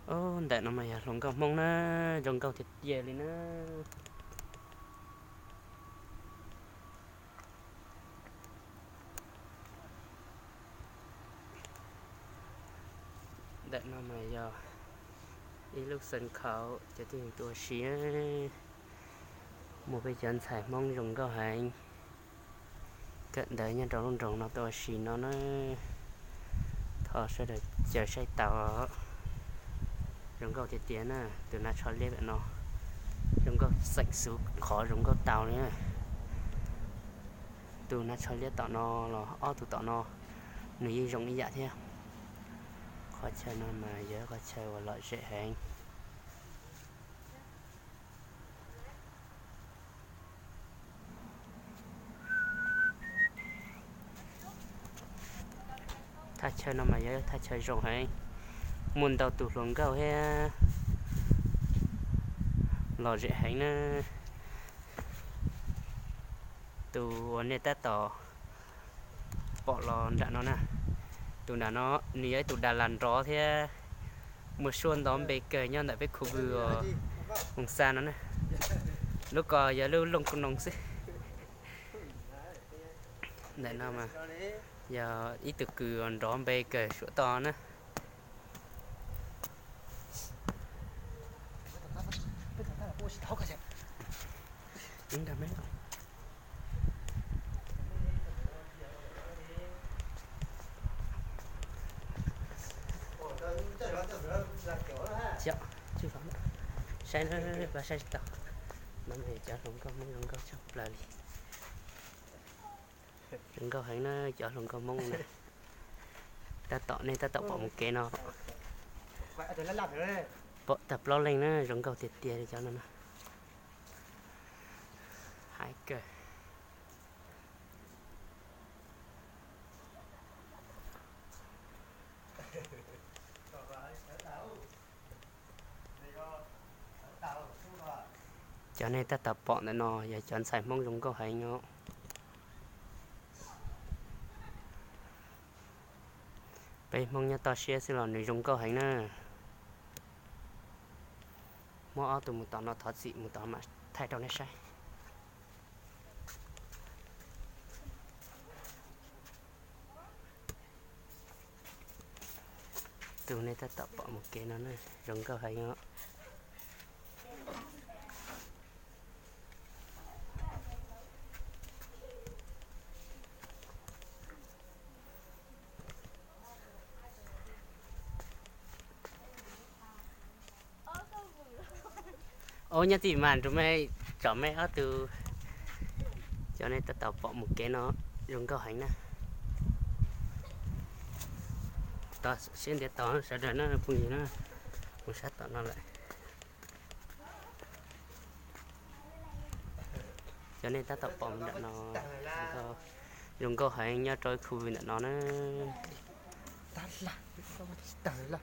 Ntawm no mas yog hluas nkauj Hmoob na, zoo nkauj tiag tiag li na. Ntawm no mas yog ib lub xeev khaum cov tib neeg tuaj ua si. Muaj peb cov ntxhais Hmoob zoo nkauj heev kawm ntawv nyob rau lub nroog no tuaj ua si no na. Thov sawv daws caw saib tau. Zoo nkauj tiag tiag na, tus nab tsho liab pem no zoo nkauj xeem xwm qhov zoo nkauj tau li. Tus nab tsho liab tom no los ob tug tom no nws yeej zoo ib yam thiab. Qhov chaw no mas yog qhov chaw uas lom zem heev. Thaj chaw no mas yog thaj chaw zoo heev, muaj ntau tus hluas nkauj thiab lom zem heev na. Tus uas nej tab tom pom los nram no na, tus nram no nws yog ib tug das las nrov thiab muaj suab ntov npe kawg nyob ntawm peb khu vwm uas Moos Xa no na. Lub ko yog lub looj ku noos xwb. Ntawm no mas yog ib tug kws uas nrov npe kawg suam toj na. Saib, saib tsis tau. No mas cov hluas nkauj Hmoob zoo nkauj tshaj plaws li. Zoo nkauj heev na cov hluas nkauj Hmoob na. Tab tom nej tab tom pom mus kev no, pom tag plaub leeg na, zoo nkauj tiag tiag li cov no na. Hais kawg. Cov nej tab tom pom ntawm no yog cov ntxhais Hmoob zoo nkauj heev os. Peb Hmoob nyob toj siab xwb los nws zoo nkauj heev na. Muab ob tug mus tom no thov txim mus tom mam thaij rau nej saib. Tus nej tab tom pom mus kev no na, zoo nkauj heev os. Ub, nyob tij mas rau mej tsom mej ob tug. Cov nej tab tom pom mus kev no zoo nkauj heev na. Tod siab ntiav tod sawv daws na phooj ywg na, mus sab tom no lawm. Cov nej tab tom pom ntawm no zoo nkauj heev nyob rau khu vwm ntawm no na.